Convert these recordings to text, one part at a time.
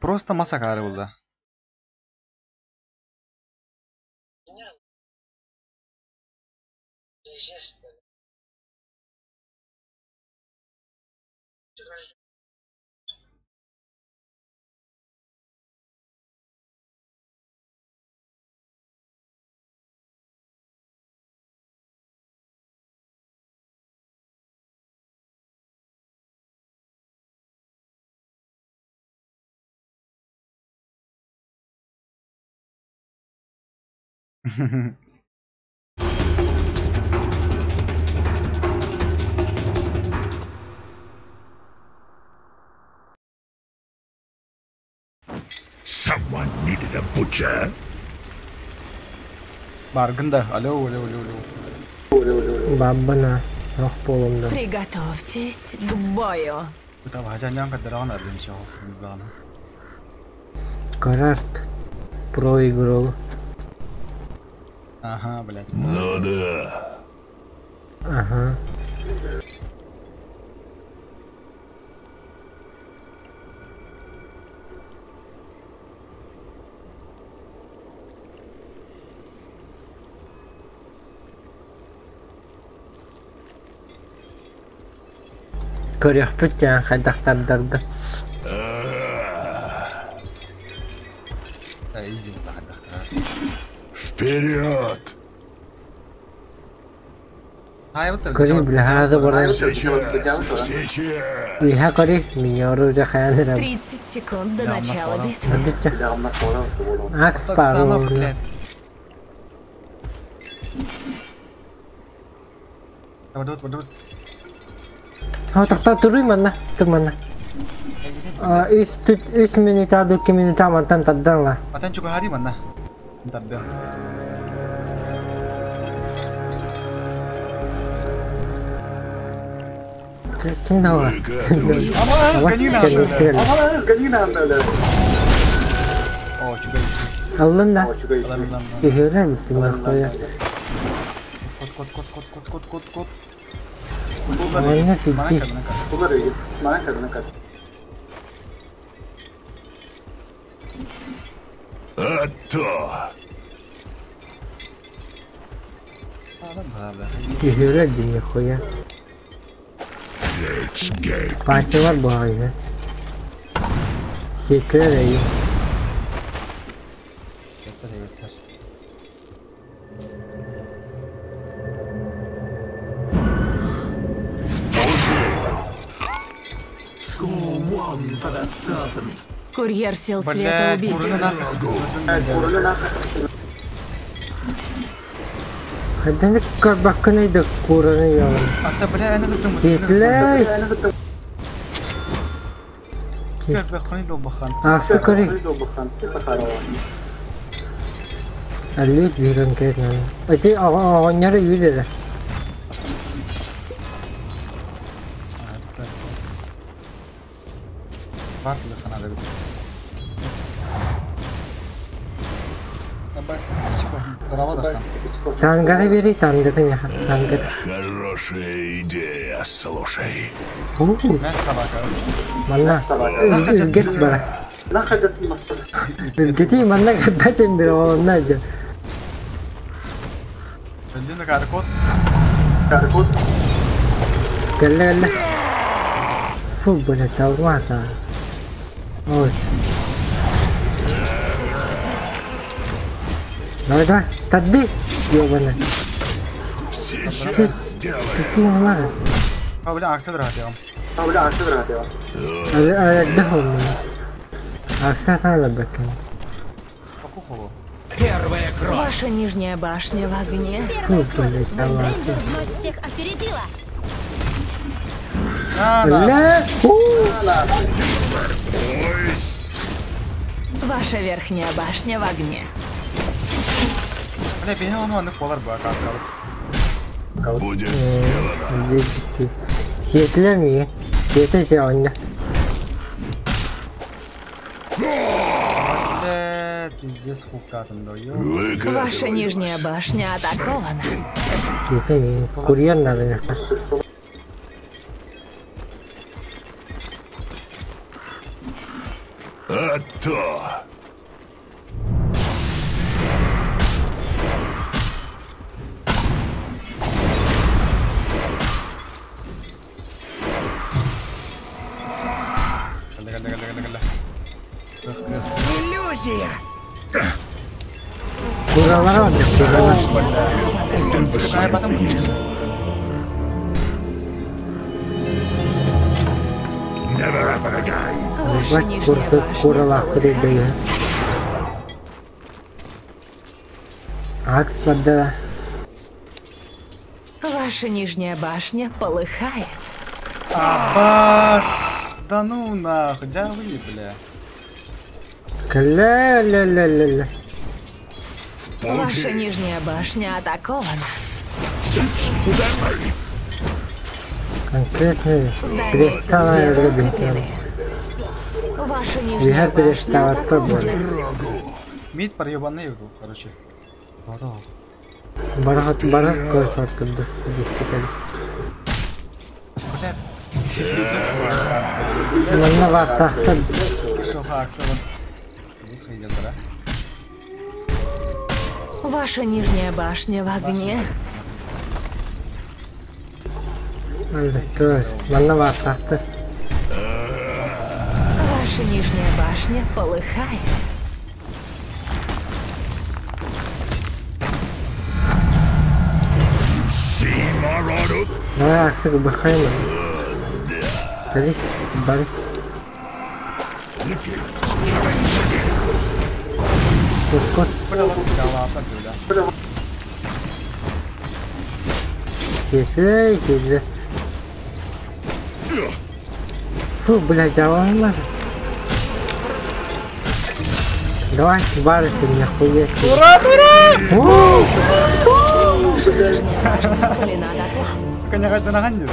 Просто масакары булда. Someone needed a butcher. Баргын да, алло, алло, алло, алло. Бабана, ох полумда. Приготовьтесь к бою. Карарт проиграл. Ага, блядь. Ну да. Ага. Көрүөхпүт дьэ хайдах тардарга. Вперед! Көрү билэһаады баран Сейчас! Сейчас! иһэ көрү миньору дьэ хайан эрэ 30 секунд до начала битвы. Адычча. Акс пару. Тохтоо туруй манна, тур манна. Үс үс минута 2 минута мантан тардан ла. Атан чугаһари манна. Тардыам. Ким дала? О, чугай. Аллын да. Киһилер бүттүн. Кот, кот, кот, кот, кот, кот, кот, кот. Манна пиздец. А то! Киһилер дии нихуя. Let's get Пачалар буһайы. Сиэккэлэр эйи. Yeter, yeter. Score one for the serpent. Курьер сил света Блядь, убит. курны нахуй. Хайданы көрбөккүнүй да куураны яҕын. Ата, бля, аны бутум. Сиэккэлэр. Ахсы көрүй. Аллют биирэн кэлэн. Ити оҕонньору үүт эрэ. Тангата бери, тангата меха, тангата. Хорошая идея, слушай. Манна, үлгет бара. Үлгети манна кэппэтин бир оҕонна дьэ. Кэллэ кэллэ. Фу, бля, талмата. Ой. Давай, давай, тарды, ёбаный. Сейчас сделаем. Какие мары? А, бля, акция дорогая. Отдохнул. Акция надо бэкэн. Первая кровь. Ваша нижняя башня в огне. Фу, блядь, Рейнджер вновь всех опередила. Бля, фу. Ваша верхняя башня в огне. Бля, бейне оны аны колар bu akar. Будет сделано. Сиэтлер ми? Сиэтэ сеоння. Бля, пиздец хукатын да. Ваша нижняя башня атакована. Сиэтэ ми? Курьер надо меха. А то! Кэллэ кэллэ кэллэ кэллэ кэллэ. Кыс кыс. Иллюзия! Куралара бар куралар. Never happen again! Ваша Бать нижняя курдук башня куралаах полыхает. курдук. Акс барда. Ваша нижняя башня полыхает. Абаш! Да ну нахуй, дявы, бля. Кэлэ-лэ-лэ-лэ-лэ. Ваша нижняя башня атакована. Конкретный Здания перестала сил света любить. укреплены. Ваша нижняя Я башня перестала атакована. Дорогу! Мид проебанный, короче. Здорово. Бархат бархат көрсөт курдук действительно. Бля. Манна баартаахтар Шоха Аксаван. Быстрый идет, да? Ваша нижняя башня в огне. Манна баартаахтар. Ваша нижняя башня полыхает. See my order? Давай аксыгы бахаймын. Кали, бары. Кот, Бля, ладно, бля. кесе, кесе. Фу, бля, жабалар. Давай, бары ты меня хуя. Ура, ура! Ваша нижняя башня спалена дотла. Коня на ганде.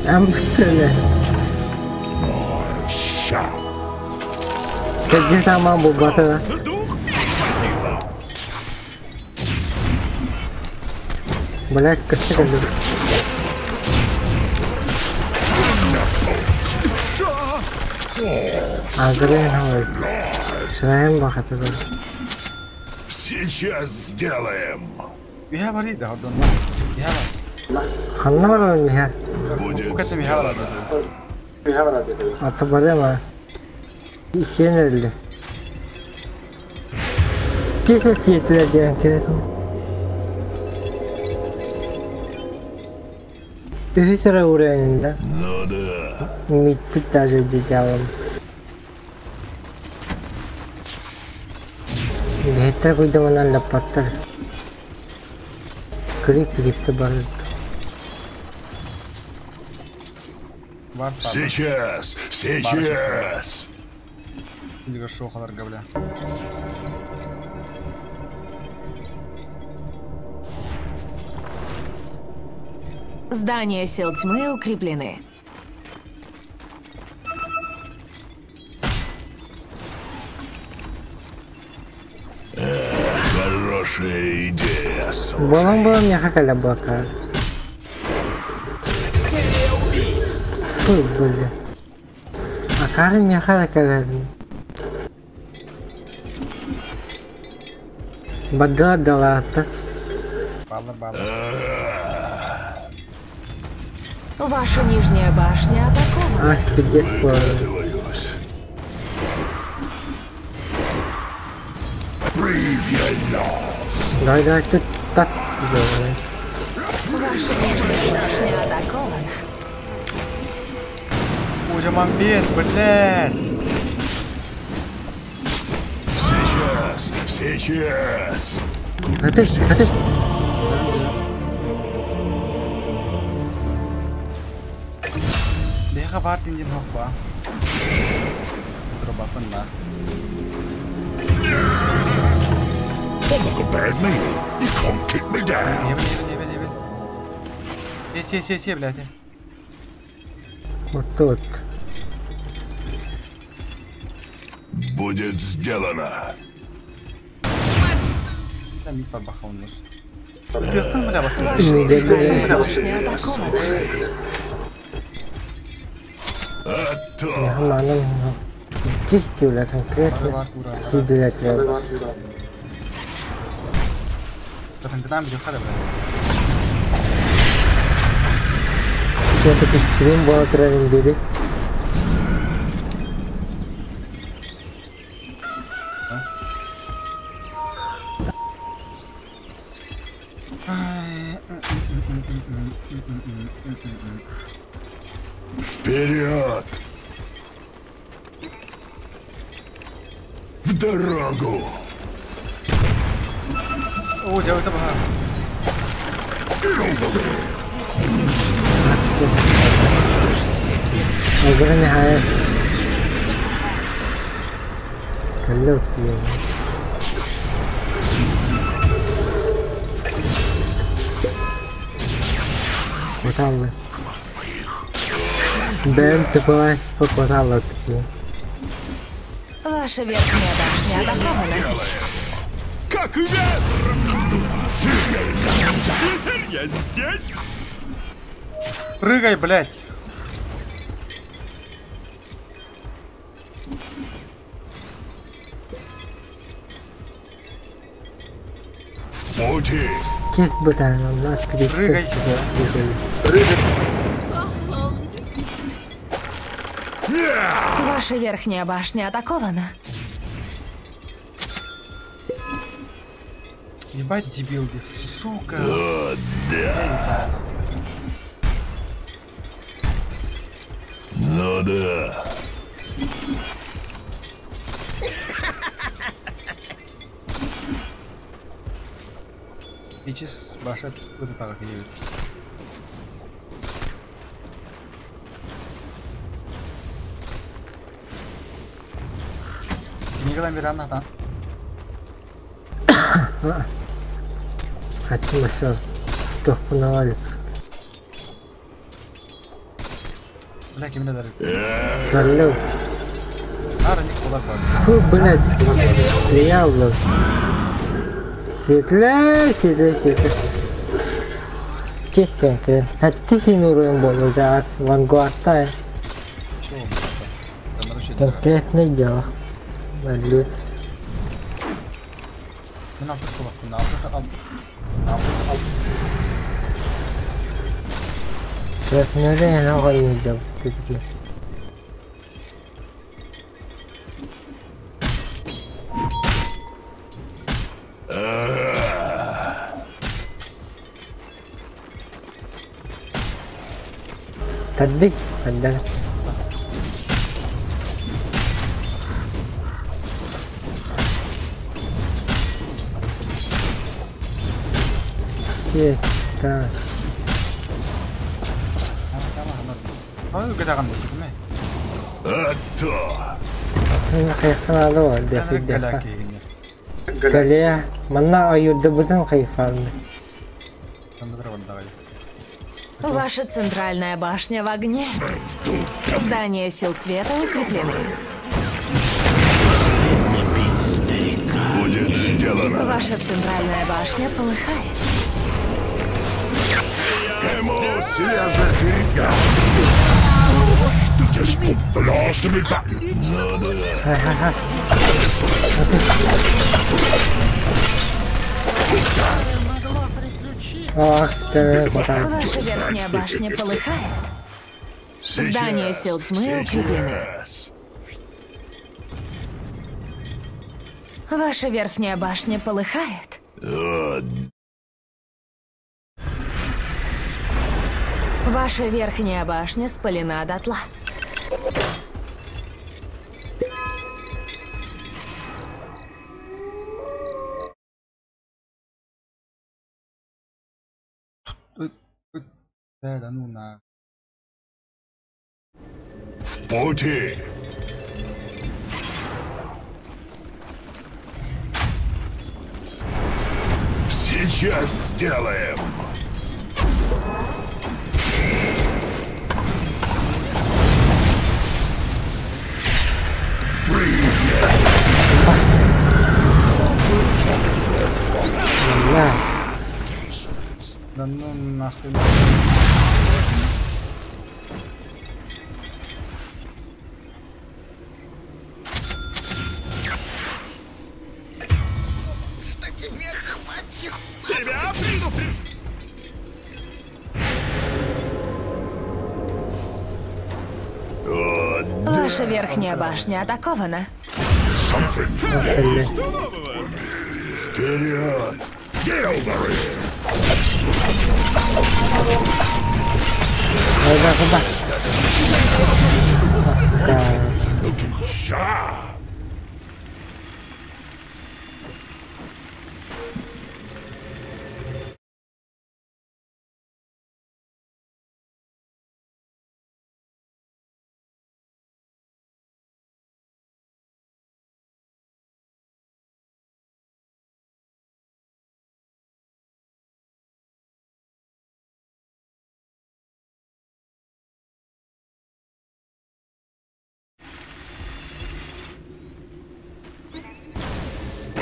Амбыстыны. Где там мамбу батана? Блять, косяк. Агрен Шраем бахатыгы. Сейчас сделаем. Я вари, да, Я Ханна бар миха. Будет сделано. Ата барема. Сенерли. Кесе сиетлер диэн керек. Үһүс уровень, Ну да. Митпит даже делом. Бэхтер куйдаманан лаппаттар. Крик крикті бар. Сейчас, сейчас. Шохаларга, бля. Здания сил тьмы укреплены. Хорошая идея, слушай. Болон болон меха бакар. Фу, бля. Акары меха калядын. Бадла далата. Баллар, баллар. Ваша нижняя башня атакована. Ах, пиздец. Выкатываюсь. Давай, давай, тут так делай. Ваша нижняя башня атакована. Уже мамбет, блядь. Сейчас, сейчас. А ты, а ты. Беха вартин дин хохба. Дробапын ла. I'm like a bad meal. You can't kick me down. Ебель, ебель, ебель, ебель. Се, се, се, блядь. Вот тут. Будет сделано. Там мид побахал нос. Ты бля, бас. Ваша центральная башня атакована. А то! Манан чистила конкретно. Сидела. Все-таки стрим был отравлен. Вперед! В дорогу! О, делай это. Ваша верхняя башня атакована. Как ветром сдуло. Теперь я здесь. Прыгай, блядь. В пути. Прыгай. Прыгай. Ваша верхняя башня атакована. Ебать, дебилки, сука. О, да. Ну да. Сейчас баша будет так делать. Никогда не там. Хотим еще тофунавали. Бля, кем не дали? Фу, блядь, реально. Светле, светле, светле. Честно, а ты синуруем болу за вангуарта. Конкретное дело. Валют. Tadi ada. Kita. Ваша центральная башня в огне. Здания сил света укреплены. Стыдно бить старика. Будет сделано. Ваша центральная башня полыхает. Кому свежих ребят? Ну да. Ах ты, Ваша верхняя башня полыхает. Здания сил тьмы укреплены. Ваша верхняя башня полыхает. Ваша верхняя башня спалена дотла. Да, ну на. В пути. Сейчас сделаем. Да ну нахуй. Ваша верхняя башня атакована. Вперед! Get over here! Looking sharp!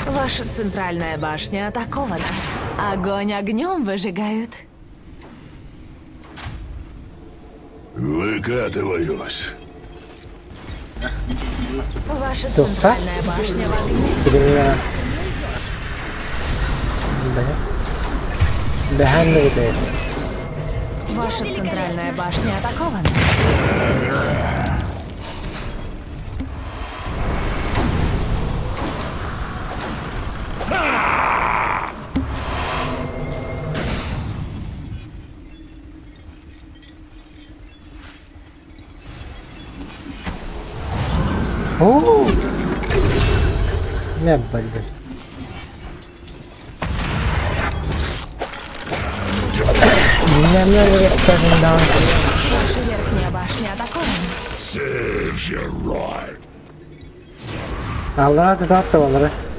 Ваша центральная башня атакована. Огонь огнем выжигают. Выкатываюсь. Ваша центральная башня в огне. Ваша центральная башня атакована. О! Не блин. Ваша верхняя башня атакована.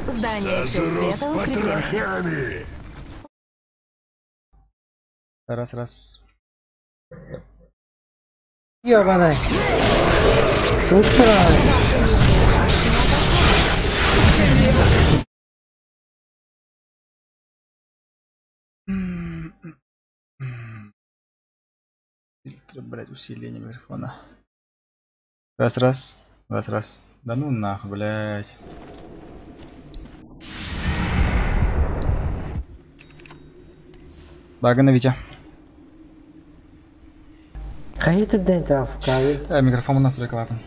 Здание сил света укреплено. Раз, раз. Ёбаный. Супер. Фильтр, блядь, усиление микрофона. Раз, раз, раз, раз. Да ну нахуй, блядь. Багана Витя. Микрофон у нас рекламу.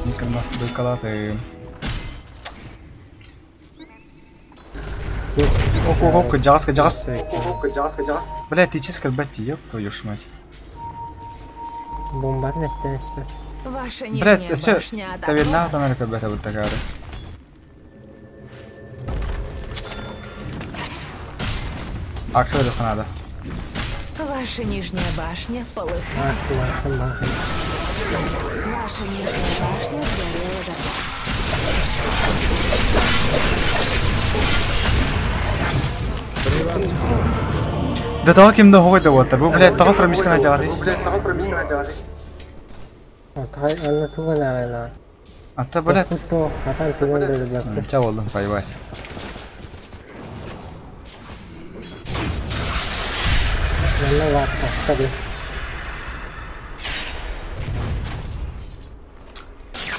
Микро нас доколаты. Ок, джаска, джас. Блядь, ты чисто бать, ёб твою ж мать. Бомба не. Ваша нижняя башня атакована. Ваша нижняя башня полыхает. Ваша нижняя башня сгорела дотла. Да того кем да хогой да вот, бу блядь, того фрамискана жары. А то блядь. Ча болдум, поебать.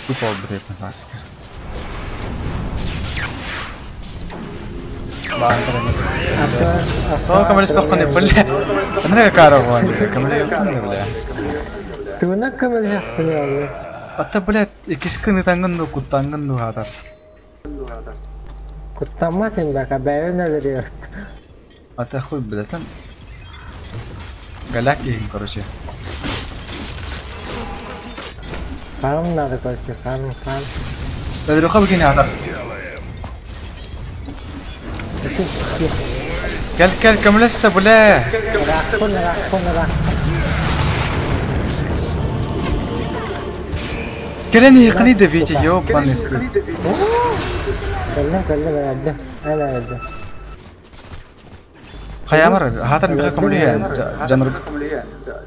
Тупо, блядь, на классика. То камеры спокойно, блядь. Андрей Карова, камеры бля. Туна камеры хуйня. А то, блядь, кискыны тангын куттангын ну хатар. Куттамматын бака бэйнэ дэрет. А то хуй, блядь, там голяк им, короче. Фарм надо, короче, фарм, фарм. Да, Леха, выкинь хатар. Кел, кел, кемлеште, бля. Келени хни да вите, ёбаный стыд. Хаямар, хатар миха кемле, жанр.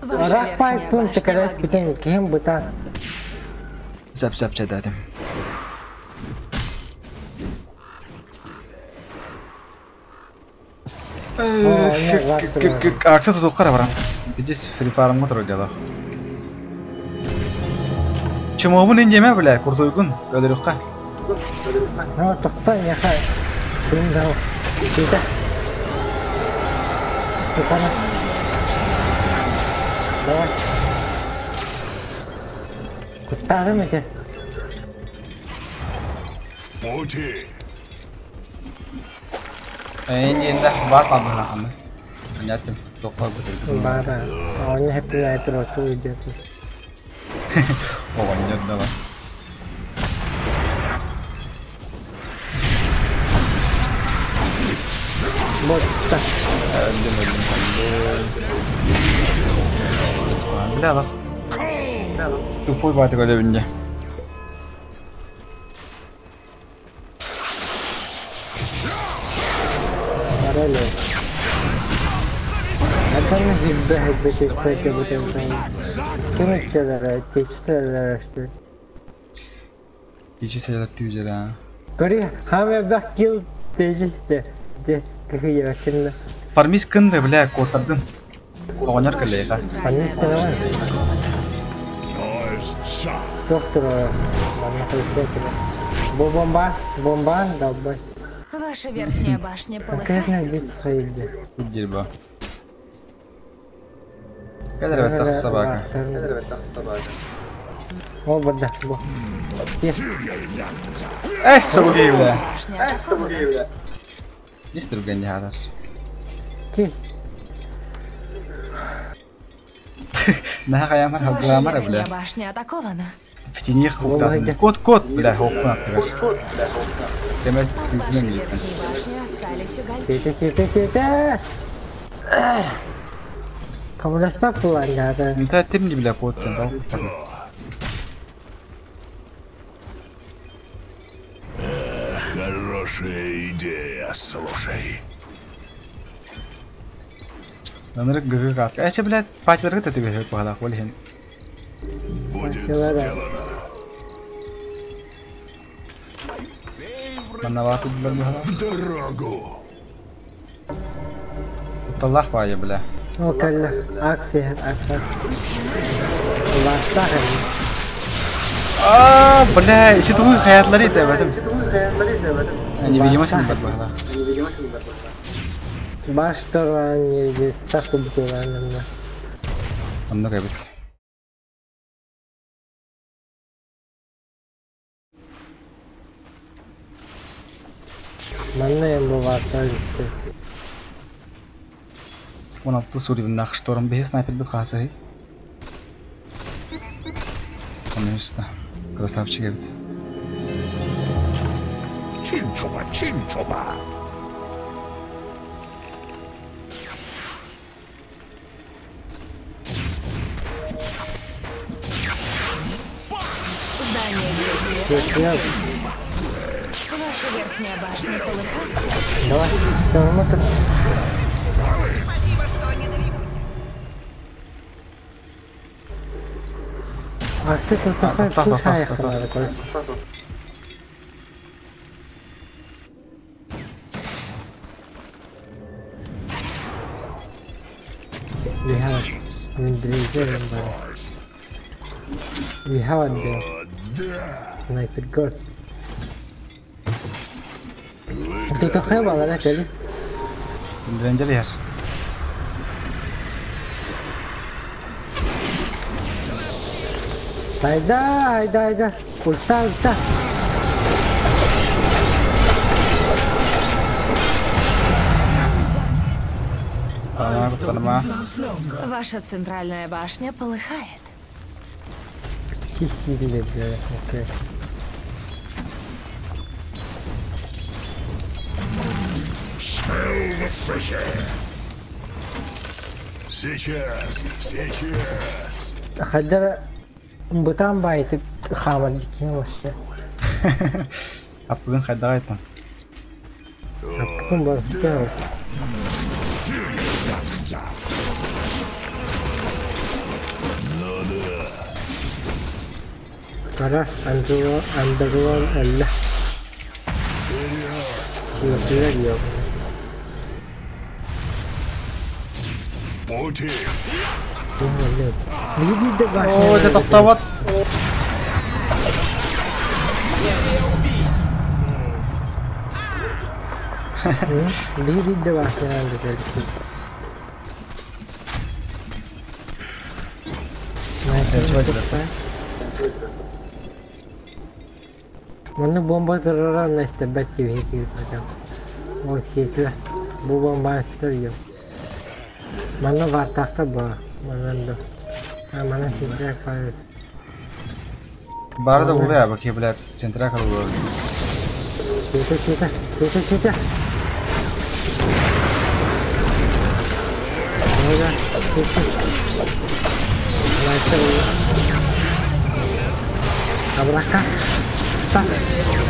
Рах пункт калес битен кем бута. Зап зап чададым. Акса тут ухара баран. Здесь фри фарм мотор делах. Чему мы не имеем, бля, куртуйгун, талерюха. Ну, тохта, я хай. Сукана. Давай. Куттаатым ити. В пути. Эйиндэ бар табыһааханы. Понятно, тоқпар бутыр. Бара. Оонньо хэппин айтыр оту идет. Оҕонньор давай. Ботта. Öldüm öldüm öldüm. Бля, лах. Тупой батык өлөбүнде. Бареле. Атаны хиббе хиббе текте бутен. Ким иччелere, течtelere işte. Ичи селер түүжер. Кори, хаме бак кил тежисте. Дес кахы якында. Пармис кынды, бля, котардым. Оҕонньор кэллэйха. Пармис кынды. Knives sharp. Доктор, манна кайсы. Бу бомба, бомба, давай. Ваша верхняя башня полыхает. Конкретно здесь хайди. Дерьмо. Кадр это собака. О, бада, бу. Эс тугей, бля. Башня атакована. Здесь другая не хадаш. Тес. На хаямар Ваша хагламар, верхняя бля. башня атакована. Фитиних куктатын. Кот кот, бля, хокун аттыгар. Демек, От вашей күнүм верхней башни остались угольки. Сете, сете, сете. Камуляспа булан Нта темни, бля, кот тен. Хорошая идея, слушай. Анырык гыгы катка. Эче, блядь, пачыларга төтүгө хөк баалак бол хин. Будет Пачылара. сделано. Манна баату билер баалак. В дорогу. Таллах баайы, бля. О, калла. Акция, акция. Ластахын. А, бля, ичи тугу хаятлары ите бэтим. Невидимость бат баалак. Баш туран здесь саху бутылан. Онно кэбит. Манна эм бу баата 16 сурибин шторм бихи снайпер бит хасай. Конечно. Красавчик эбит. Чинчоба, чинчоба. Здание сил света. Ваша верхняя башня полыхает. Давай, давай, мы тут. А что тут такое? та, та, та, Слушай, та, та. надо, короче. We have We have the sniper god. Тут хеба, да, кали? Рейнджер яр. Айда, айда, айда. Ульта, ульта. Танма, танма. Ваша центральная башня полыхает. Кисили, бля, окей. Сейчас, сейчас. Хадара бутан байты хамар дикин вообще. Аппыгын хайдага айтан. Аппын бар Кара, андерлон, андерлон, элле. Силер yok. Пути. О, это тоқтабат. Bir de başlayan da Маннык бомба турара нэстэрбэт киһи киирбэтэх. Ол сиэтилэ. Бу бомба эстэр диэн. Манна баартаахтар баар. Манан да. А манан сиэтилэр баар. Бары да булуя, баки, блядь, центра калула. Сиэтэ, сиэтэ, сиэтэ, сиэтэ. Ой, сиэтэ. Абрака.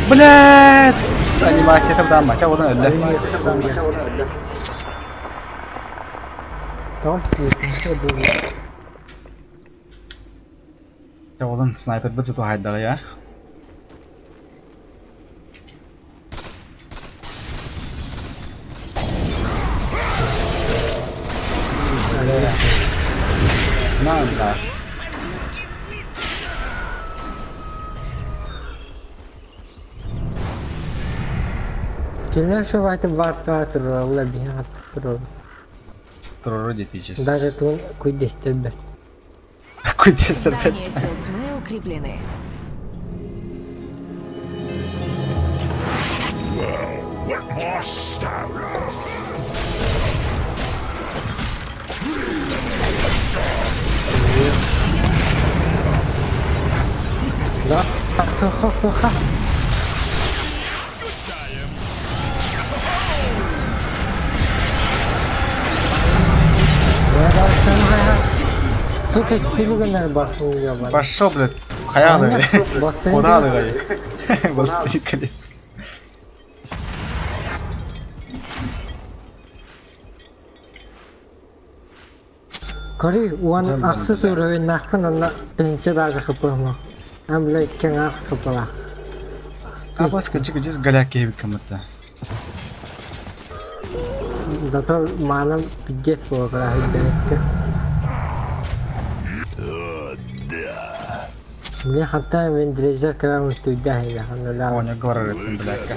Блядь! Анимация там да, мача одан өллө. Одан снайпер быт зато хайдага я. На, да. Кинилэр шовайтып баартаҕа тураллар биһи тураллар. Турору диэтиичэс. Даже туун куйдэстэрбэт. Куйдэстэрбэт. Здания сил тьмы укреплены. Well, wet my stamina. Да, ха-ха-ха-ха. Сука, стилгэнэр басын бар. Пошел, блядь, хайа Куда ты, Властелин колец. Кори, уан ахсыс уровень нахпын, онна тынча даже хыпыма. Ам, блядь, кең хыпыла. А бас кычы кычы голяк кейбик кымытта. Зато манам пиздец буолар бэккэ. Мне хватает вендреза крамы туда я ханула. Оня горы блядь.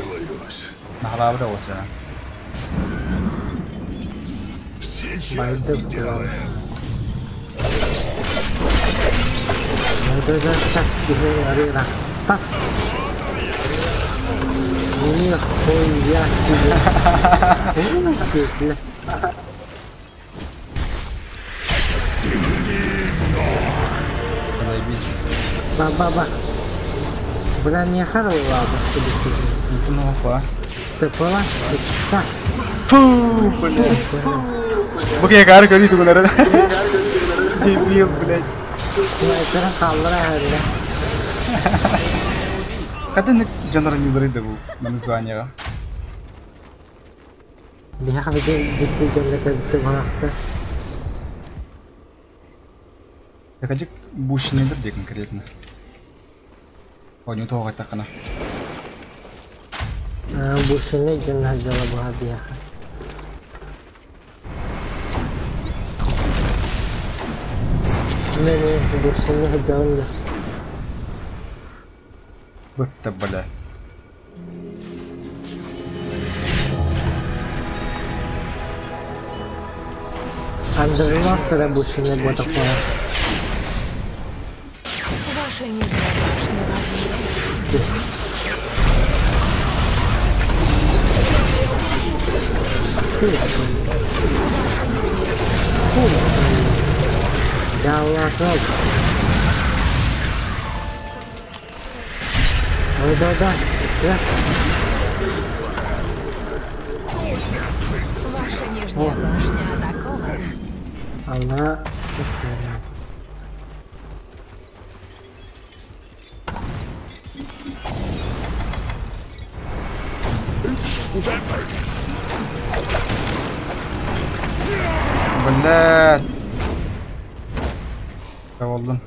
Нахлабда оса. Сейчас сделаем. Так, Нихуя себе. Подойдись. Ба-ба-ба. Бля, не харова, Ну, па. Ты поняла? Так. Фу, блядь. Бу кар көрі тугулары. Дебил, блядь. Снайпер қалдыра әлі. Қадын жанар нюлары да бу название. Биһиэхэ дьикти дьонно кэлбитэ балахта. Такажик бушныйдыр де конкретно. О, не того такана. Бушыны дьонно дьола буха биһиэхэ. Не, бушыны дьонно. Бытта, бля. Андерлорд бушыны ботафона. Ваша нижняя башня в огне. Да ладно. Ой, да, да. Да. Ваша нижняя башня атакована. Она... Блядь. Болдун.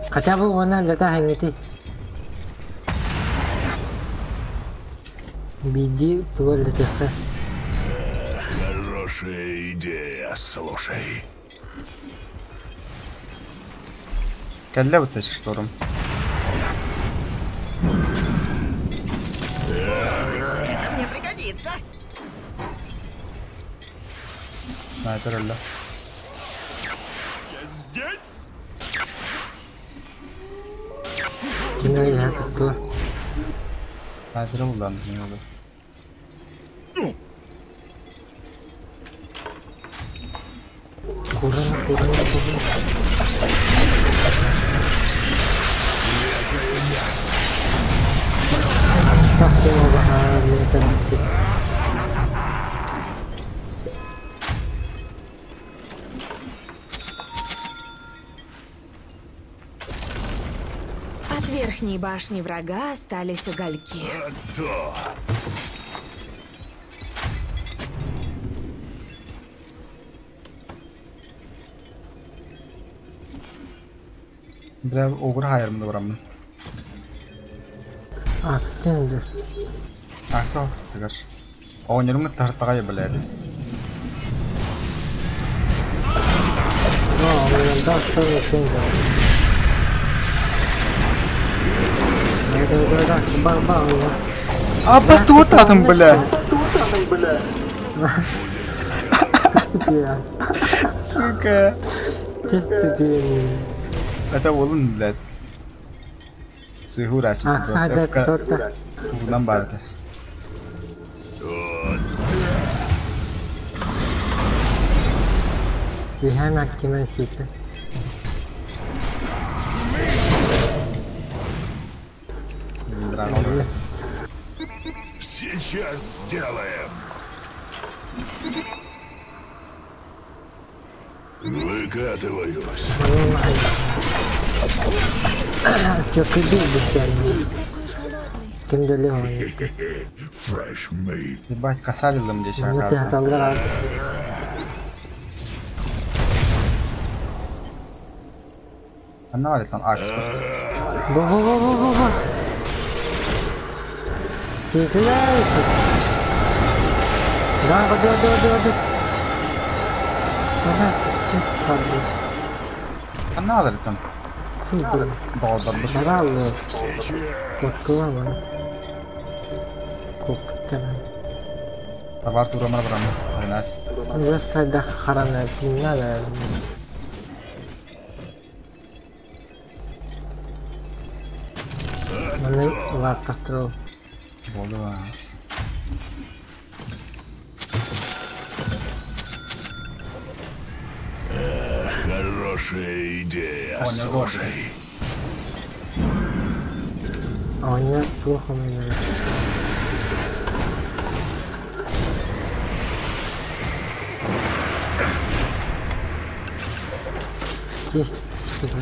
Хотя бы она лета хангити. Биди тугол летехе. Хорошая идея, слушай. Кэллэ бытта шторм. Это мне пригодится. Снайпер өллө. Я здесь. Кинилэр туттулар. Снайпер булдан. Не oldu? Курана, курана, курана. Так, я От верхней башни врага остались угольки. То. Бля, огур хайырымды барамын. Аттын Акция хоқтыгар. Оғынеріңі тартағай блядь. No, me da solo cinco. А бастуотатын, блядь. Сука. Это олын, блядь. Сыгу раз просто Курнан барды. Биһэн кимен ситы. Сейчас сделаем. Выкатываюсь. Ким. Fresh meat. Ебать, касалилым здесь. Анна валит там акс. Бо бо бо бо бо бо. Ситлер. Да, да, да, да, да. Да, да, Анна валит там. Да, да, да. Коклама. Коктана. Товар турамар барам. Айнар. Лефтайда харана пиннала. Маны вартақтыру. Болды ба. Хорошая идея, О, не слушай. А у меня плохо меня. Есть, сука.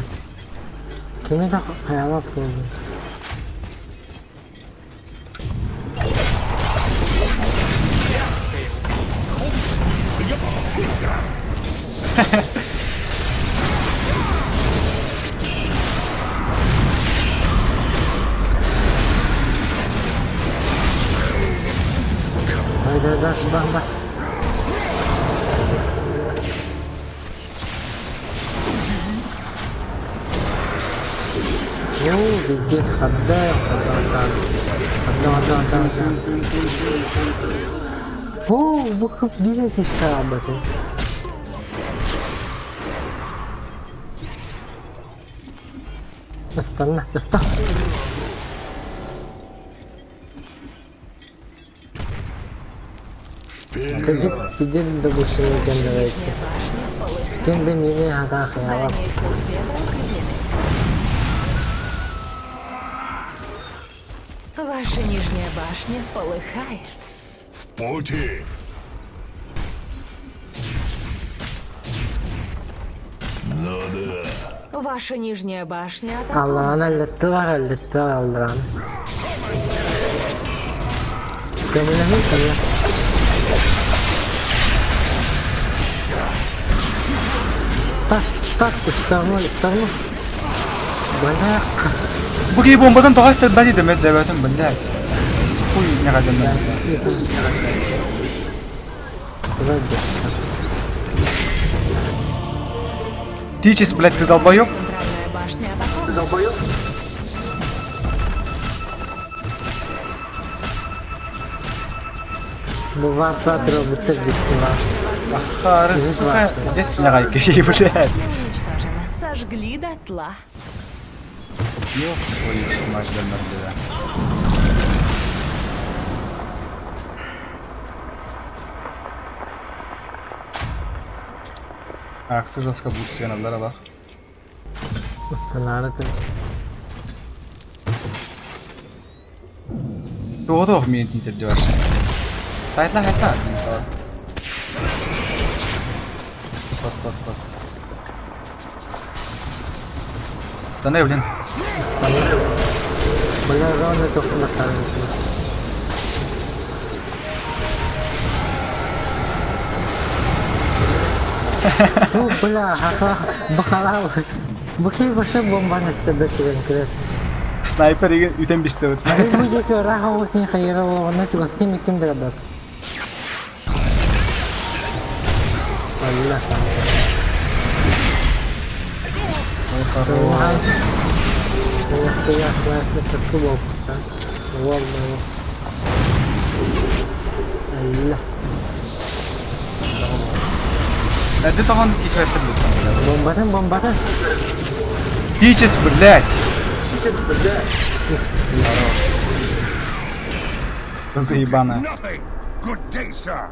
Кими да хаяла болду. Да, да, да, да. Ну, беги, хода, хода, хода, хода, хода, хода. Фу, вы видите, что работает. استنى استنى. Тежик добушины гендерейки. Кенде мини хата хаяла. Здание сил света укреплены. Ваша нижняя башня полыхает. В пути. Ну да. Ваша нижняя башня атакована. Allah'ın hallettiler hallettiler aldıran. Gömülemin tabii. Так, так, ыстарма, ыстарма. Бля. Буги бомбадан тоғастыр бәді демет дәбәтім, блядь. Хуй не гадым. Тичис, блядь, ты долбоёб? Центральная башня атакована. Bu varsa robot'a gitti var. Ахары, сука, здесь не гайки, блядь. Башня уничтожена. Сожгли дотла. Ёб твою мать, да. Аксы жестко будет стеналар алах. Устанары Тоғыз мен тинтерде бар. Сайтла хайтла. Пот, пот, пот. Стане, блин. Бля, ровно только на Ну, бля, бахалал. Бухи вообще бомба на тебя кирен. Снайпер үтен бисте вот. Бу жеке раха осин хайра болғанна чугастин ким дырабат. Алла. Ой, хорош. Алла. Это тохон кисветтер бут. Бомбатын, бомбатын. Тичес, блядь. Заебаная. Good day, sir.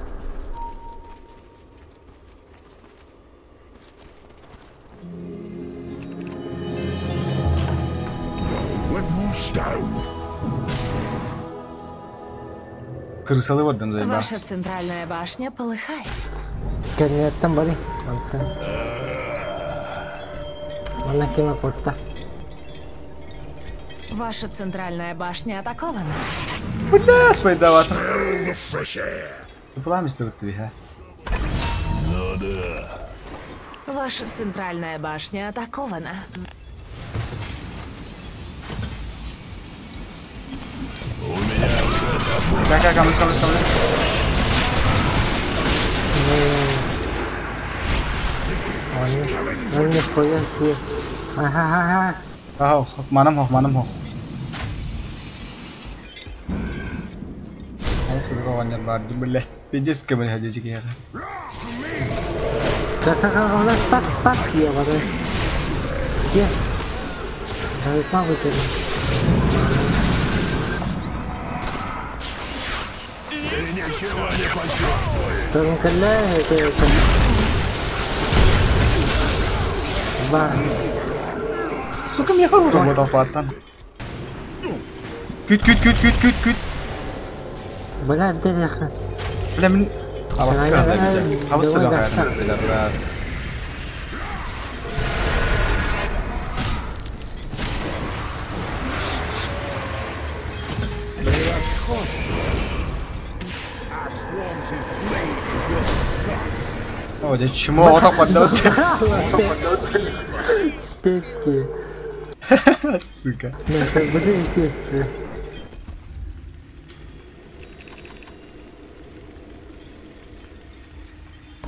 One more stone. Крысалы вот там заебал. Ваша центральная башня полыхает. Кенеттен бari. Антон. Манна киме кутта. Ваша центральная башня атакована. Бля, спайдавато. Пламя тут ха. Ну да. Ваша центральная башня атакована. У меня уже топор. Как, камлыс, камлыс, камлыс. Он нихуя себе. Ага, ага. Ага, манам хох, манам хох. Блять, пиздец, кабель ходите, я. Как, как, так, так, ебаный. Где? Да и папа тебе. Ты ничего не почувствуешь. Только это. Ба. Сука, мне хорошо работал, пацан. Күт, күт, күт, күт, күт, күт. Бля, где Бля, мин... Аваска, да, бля, раз. О, здесь чмо, вот так вот, да. Стечки. Сука. Ну, как бы естественно.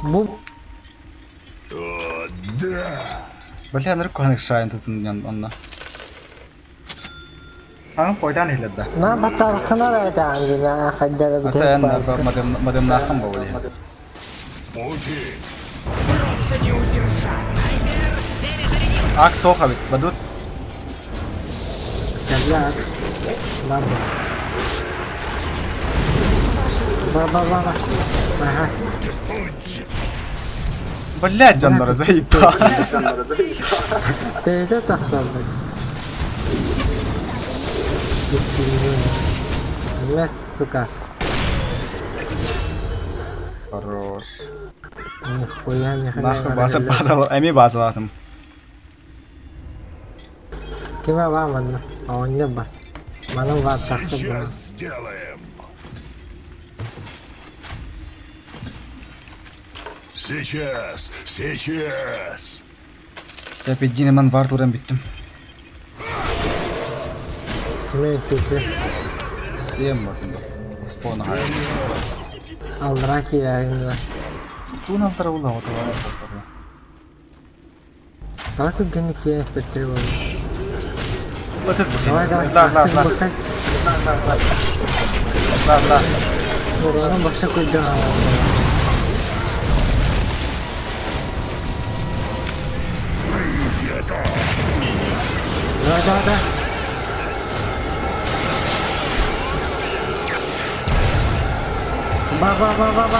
Бум. О, да. Бля, на руку шайн тут онна. А, пойдан или да? На батархана это андина хаддара А то мадем мадем нахам бовли. Пути. Просто не удержать. Ак сохавит, бадут. Да. Ладно. Ба-ба-ба. Ага. Блять, Джандара, заебал. Ты это так Мест, сука. Хорош. Нихуя не Нахуй база падала, эми базалатым. Киме вам одна, а он не бар. Манам бар так Сейчас сделаем. Сейчас, сейчас. Я пиддин мен var туран биттим. Киме сейчас? 7 bakın. 100 на хай. Алдыра кирәгеңдә. Тун алтыра булды, вот Давай тут геник есть петрил. Вот это. Давай, давай. Да, да, да. Да, да. Ураның башы куйды. Давай, давай, давай. Ба-ба-ба-ба-ба.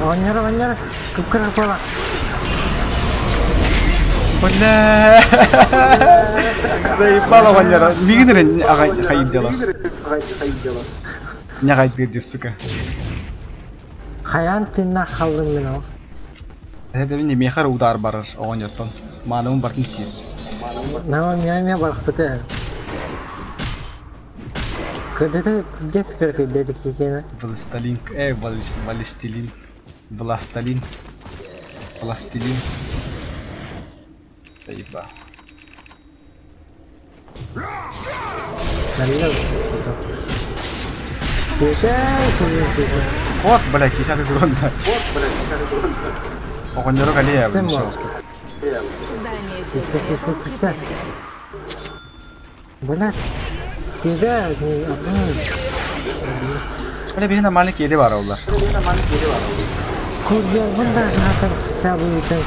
Оҕонньоро, оҕонньоро. Кып-кыра буола. Бля! Заебал оҕонньоро. Миигин эрэ хайдела. Не хайдыр, сука. Хайаан тыыннаах хааллым мин ол? Это не мехар удар барар оҕонньортон. Маанымын бартын сиир. Нама миа барахпыта. Кырдыты дес кыркыйдады кикена. Властелин, властелин. Властелин. Властелин. Заеба. Налил. Вот, блядь, 50 урон, да. Оҕонньоро калия, блин, Сымма. шоусты. Здание сил Кисе, света кисе, кисе. укреплено. Блядь. Тебя не Бля, биһи нормальный киэли бар олар. Курьербун даже хатар сабы өтөн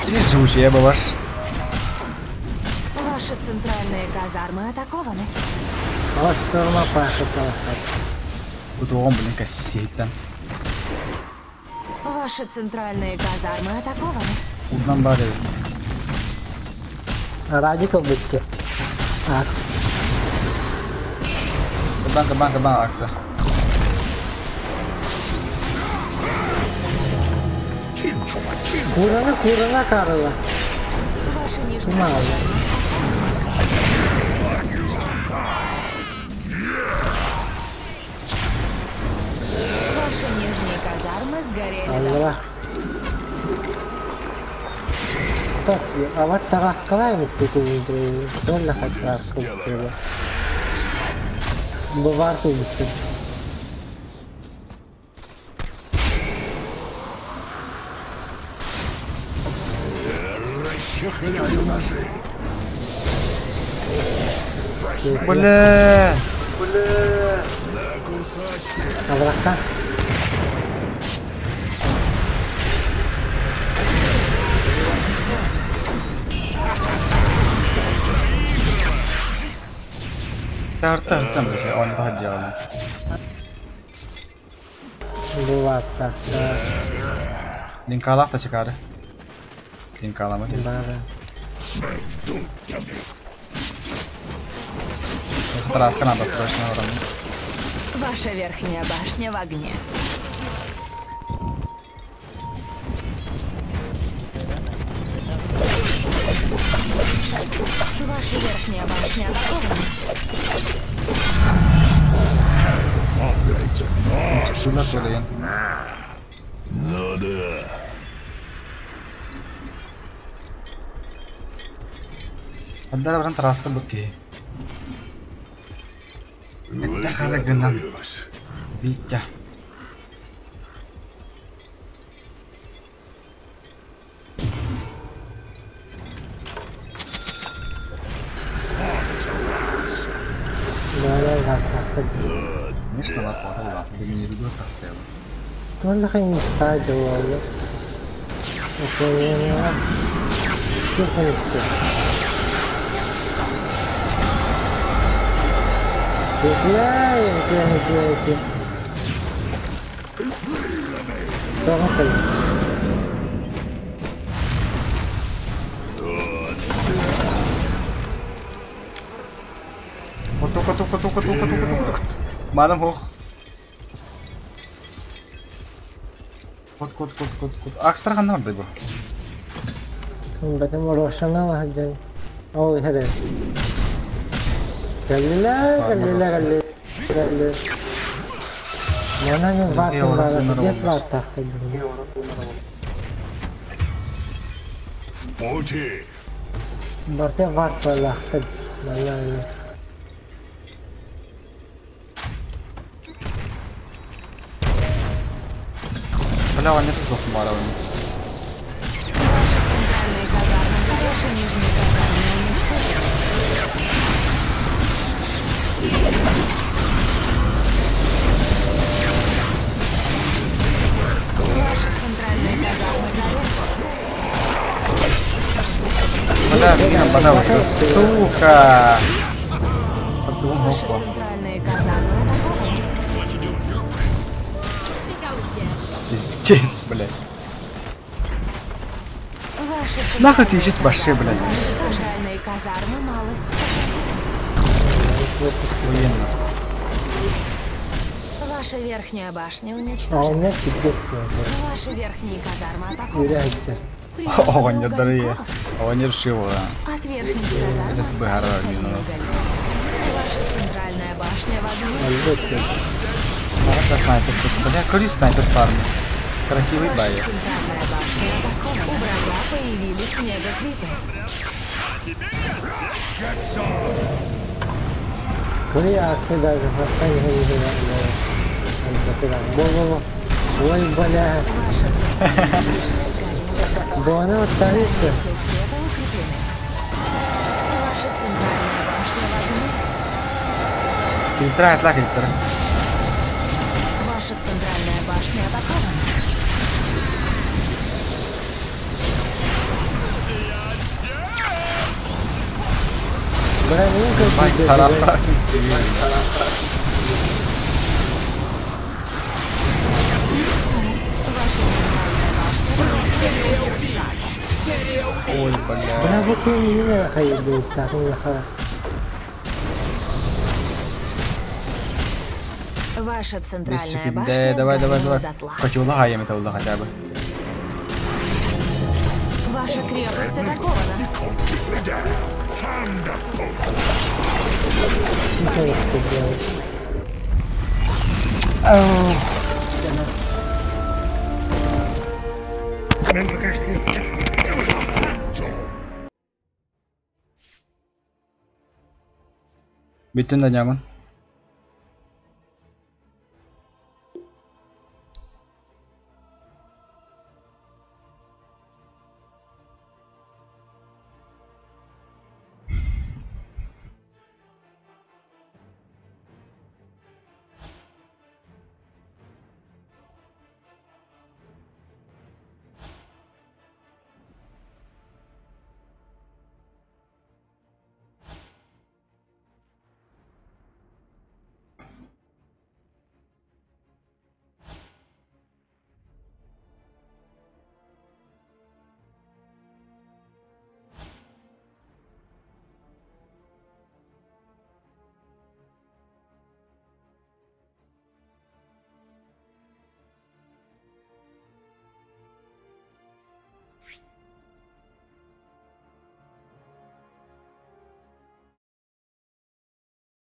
Или живучая бабаш. Ваши центральные казармы атакованы. Остурма пахытала. Кутугон, блин, кассеттен. Ваши центральные казармы атакованы. Удан бар эбит. Радикал бытке. А, Кабан, кабан, кабан, акса. Курана курана карыла. Ваши нижние Мало. Ваши нижние казармы сгорели до Алла. Так, а вот тараскалаем бит Сонна хаттар Быварту бит. Расчехляю ножи. Бля! На кусочки. Абракта. Тар тар там же, он это делал. Быварта. Линкалах та чекары. Линкаламы. Бара. Тараска надо срочно уронить. Ваша верхняя башня в огне. Ваша верхняя башня атакована. Сюда төлөйөн. Ну да. Аддара баран тараска букки. Это харагынан. Выкатываюсь. Витя. Бара варта. Конечно, лапа, лапа. Доминирует так. Только не стадион. Коту, коту, коту, коту, коту, коту, коту. Мадам хох. Кот, кот, кот, кот, кот. Акстар ханна ордай бу. Бэтем Рошана ваһаджан. Ол хере. Галила, галила, галила, галила. Мана мен вартым бара, деп бар тахта. В пути. Барте варт балахта. Мана. Бля, он не тут бара. Ваши центральные казармы, ваши нижние казармы уничтожены. Ваши центральные казармы горят. Бля, меня Потому что, сука! Ваши центральные казармы атакованы. Пиздец, блядь. Ваши Нахуй ты ищешь баши, блядь. центральные казармы малость. Охуенно. Ваша верхняя башня А у уничтожена. меня пиздец уже. Ваши верхние казармы атакованы. Юрятся. Оҕонньор дарые. Оҕонньор шива. От верхних казарм Это остались быһара одни минут. угольки. Ваша центральная башня в огне. Альберт. Это снайпер тут. Бля, кури снайпер фармит. Красивый Ваша байер. центральная башня атакована. У врага появились мегакрипы. Кури акты даже поставили. Во-во-во. Ой, бля. Ваша центральная башня сгорела. Бона вот тарифы. Сил света укреплены. Ваша центральная башня в огне. Фильтра, атла фильтра. Ваша центральная башня атакована. Бля, ну Бай, как тарахта. Ваша центральная башня Ой, бля. Бля, вот я не знаю, хайду, так не ха. Ваша центральная Да, башня давай, давай, сгорела давай. дотла. Хочу лагаем это улага хотя бы. Ваша крепость атакована. Can't keep me down. Time to poke. Ничего не сделать. Мен пока что Бүтүн да нямын.